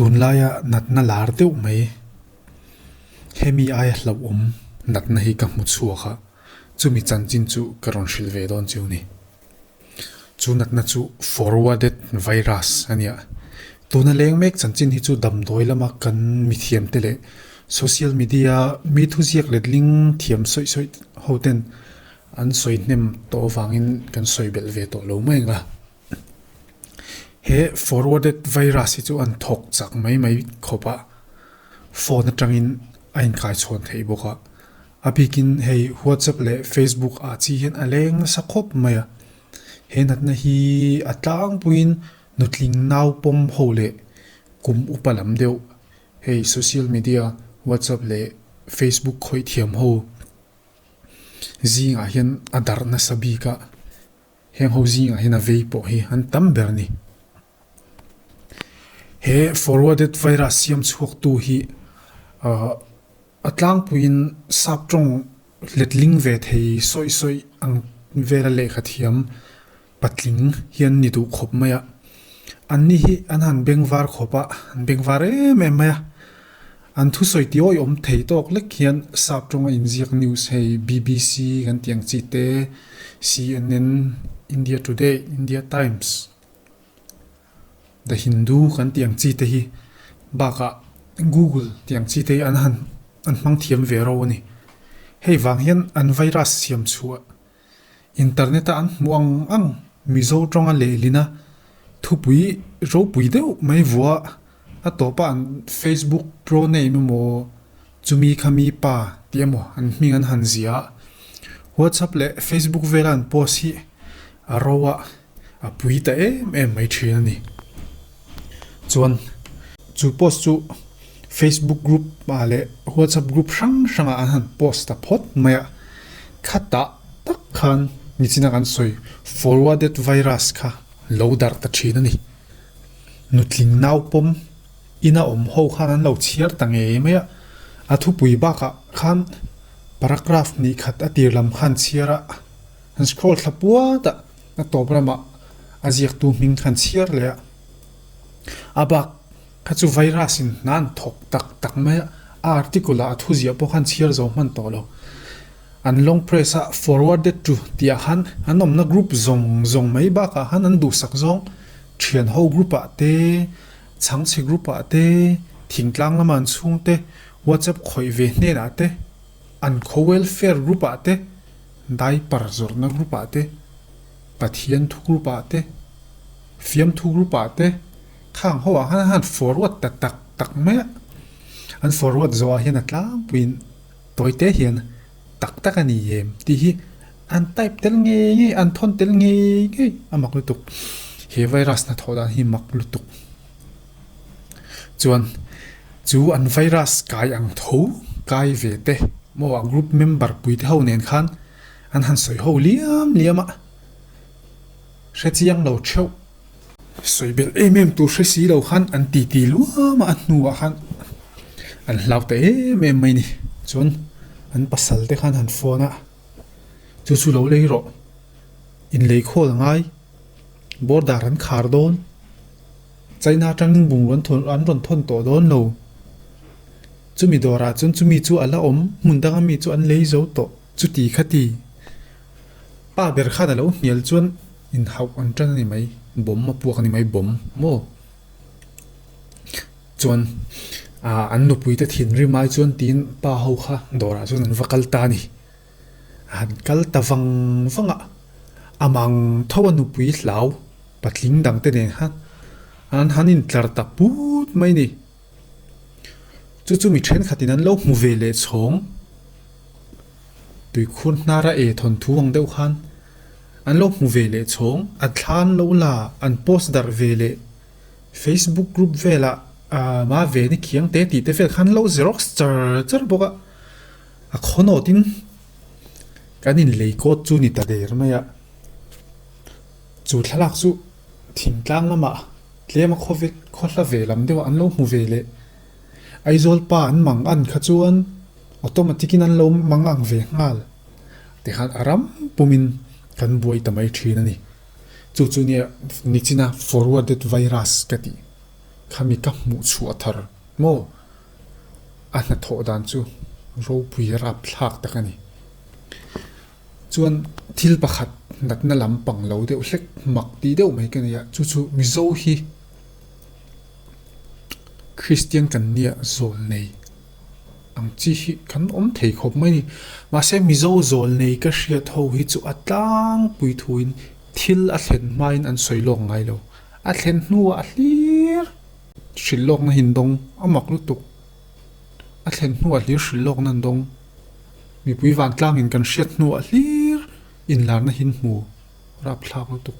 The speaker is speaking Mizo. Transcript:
Tunlaia natna lar deuh mai, hemi aia hlauhawm natna hi ka hmu chhuak a, chumi chanchin chu ka rawn hrilh ve dawn chiu ni. Chu natna chu forwarded virus a nia. Tuna leng mek chanchin hi chu damdawi lama kan mithiamte leh social media mi thuziak letling thiam sawi sawi ho ten an sawi hnem tawh avangin kan sawi belh ve tawh lo mai ang a. He forwarded virus hi chu an thawk chak mai mai khawp a, phone atangin a inkaichhawn theih bawk a. A bikin hei WhatsApp leh Facebook ah chi hian a leng nasa khawp mai a. He natna hi a tlangpuiin nutling nau pawm ho leh kum upa lam deuh hei social media WhatsApp leh Facebook khawih thiam ho zingah hian a darh nasa bik a. Heng ho zingah hian a vei pawh hi an tam ber a ni. He forwarded virus siam chhuaktu hi a tlangpuiin sap tawng letling ve thei sawi sawi ang vela lehkha thiam patling hian ni duh khawp mai a. Anni hi an han bengvar khawp a, an bengvar em em mai a. An thusawi tih awihawm thei tawk lek hian sap tawnga inziak news hei BBC kan tih ang chi te, CNN, India Today, India Times, The Hindu kan tih ang chi te hi bakah Google tih ang chi te hi an han an hmang thiam ve ro a ni. Hei vang hian an virus siam chhuah Internet a an hmuh ang ang Mizo tawnga lehlin a thupui ropui deuh mai vua a tawp a an Facebook pro name emaw chumi khami pa tih emaw an hming an han zia a WhatsApp leh Facebook vela an post hi a ro a a pui ta em em mai thin a ni. Chuan chu post chu Facebook group ah leh WhatsApp group hrang hrang ah an han post ta phawt mai a, khatah tak khan nichina kan sawi forwarded virus kha lo darh ta thin a ni. Nutling nau pawm ina awm ho khan an lo chhiar ta ngei mai a, a thupui bakah khan paragraph hnih khat a tir lam khan chhiar a, an scroll thla puat a, a tawp ramah a ziaktu hming khan chhiar leh a, a bak kha chu virus in hna an thawk tak tak mai a, a article ah a thu ziah pawh khan chhiar zo hman tawh lo. An long press a forwarded to tih ah khan an awmna group zawng zawng mai bakah khan an duhsak zawng thian ho group ah te, chhangchhe group ah te, thingtlang lama an chhung te, WhatsApp khawih ve hnenah te, an khaw welfare group ah te, diaper zawrhna group ah te, Pathian thu group ah te, fiamthu group ah te, khang ho ah khan an han forward ta tak tak mai a, an forward zawh ah hian a tlangpuiin tawi te hian tak tak a ni em tih hi an type tel ngei ngei an thawn tel ngei ngei a mak lutuk he virus hnathawh dan hi mak lutuk chuan chu an virus kai ang tho kai ve te maw a group member pui te ho nen khan an han sawi ho liam liam a hre chiang lo theuh. Sawi belh em em tur hre si lo khan an ti ti luam a, a hnuah khan an hlau ta em em mai ni. Chuan an pasal te khan han phone a, chu chu lo lei rawh, inlei khawl a ngai, border an khar dawn, China atangin bungraw an thawn an rawn thawn tawh dawn lo. Chumi dawrah chuan chumi chu a la awm, hmun danga mi chu an lei zo tawh, chuti kha ti. Pa ber khan a lo hnial chuan inhauh an tan a ni mai, bomb a puak a ni mai, bomb maw? Chuan ah an nupui te thinrim ai chuan tiin pa ho kha dawrah chuan an va kal ta a ni. A han kal ta vang vang a, a mang tho a nupui hlau patling dang te nen khan an han intlar ta put mai a ni. Chu chu mi thenkhatin an lo hmu ve leh chhawng. Tuikhur hnara e thawnthu ang deuh khan an lo hmu ve leh chhawng, a thla an lo la, an post darh ve leh Facebook group velah ma ve ni khiang te tih te vel khan an lo xerox char char bawk a, a khawnawt in kan in lei kawt chu ni ta der mai a, chu thlalak chu thingtlang lamah tlem a khawvel khawhla ve lam deuh ah an lo hmu ve leh Aizawl pa an mang an kha chuan automatic in an lo mang ang ve nghal tikhan a ram pumin kan buai ta mai thin a ni. Chu chu nia nichina forwarded virus ka tih. Khami ka hmuh chhuah thar maw? A hnathawh dan chu ropui rapthlak tak a ni. Chuan thil pakhat natna lam pang lo deuh hlek mak tih deuh mai ka nei a, chu chu Mizo hi Kristian kan nia zawl nei ang chi hi kan awm thei khawp mai a ni. Mahse Mizo zawl nei ka hriat ho hi chu a tlangpui thuin thil a thlen hmain an sawi lawk ngai lo. A thlen hnuah a hlir hrilh lawkna hi an dawng a mak lutuk. A thlen hnuah hlir hrilh lawkna an dawng. Mipui vantlangin kan hriat hnuah hlir inlarna hi an hmu rapthlak lutuk.